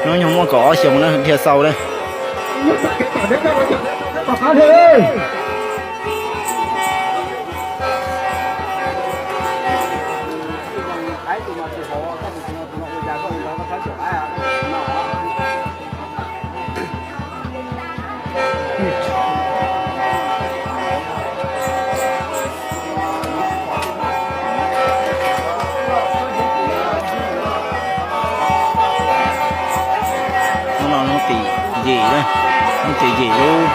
Hnub nyoog muaj kaum ob xyoos na, dhia xau na. Hnub no hnub tim yim na, hnub tim yim lub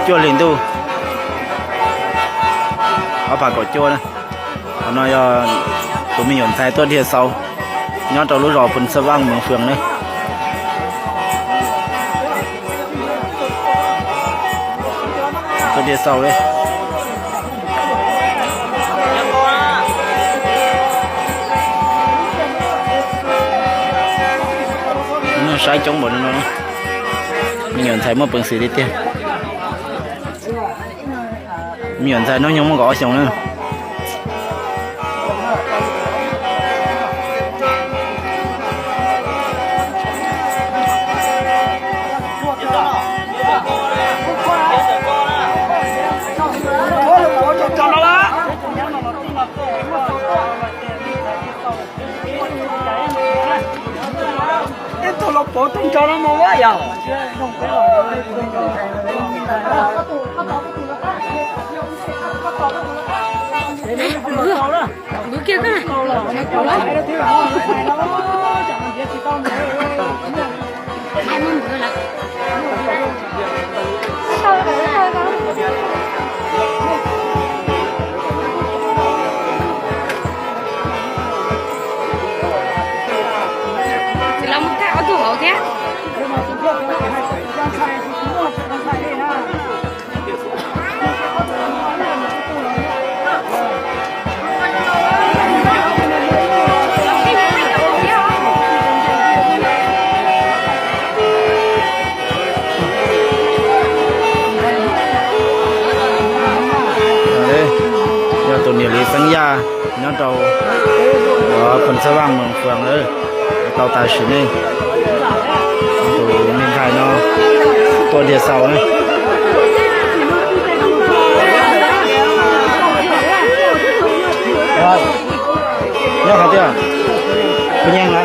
cuaj hli ntuj ob phav kaum cuaj na. Qhov no yog tus me nyuam ntxhais tuaj dhia xau nyob rau lub zos Phoos Xab Vaj, Moos Fwm na. Tuaj dhia xau li. Saib coob npaum li no, me nyuam ntxhais muaj peev xwm tiag tiag. Me nyuam ntxhais hnub nyoog muaj kaum ob xyoos na. Ib tug los puav tus nrog no mus yog. Tsis los mus thaij ob tug hauv thiab. Yog tus niam Lis Xeeb Yaj nyob rau Phoos Xab Vaj, Moos Fwm, tau tas sim neej. Tus me ntxhais no tuaj dhia xau na. Nyob qhov twg? Kub Nyeej na.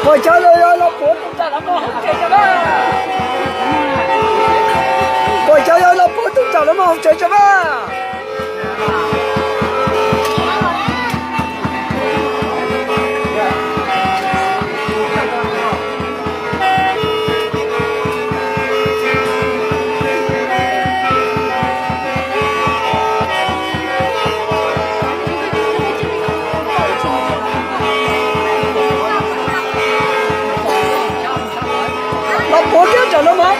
Puas cov yog los puav tus nram no mus hauv tsev tso na. Puas cov yog los puav tus nram no mus hauv tsev tso na. Los puav kiag nram no mus.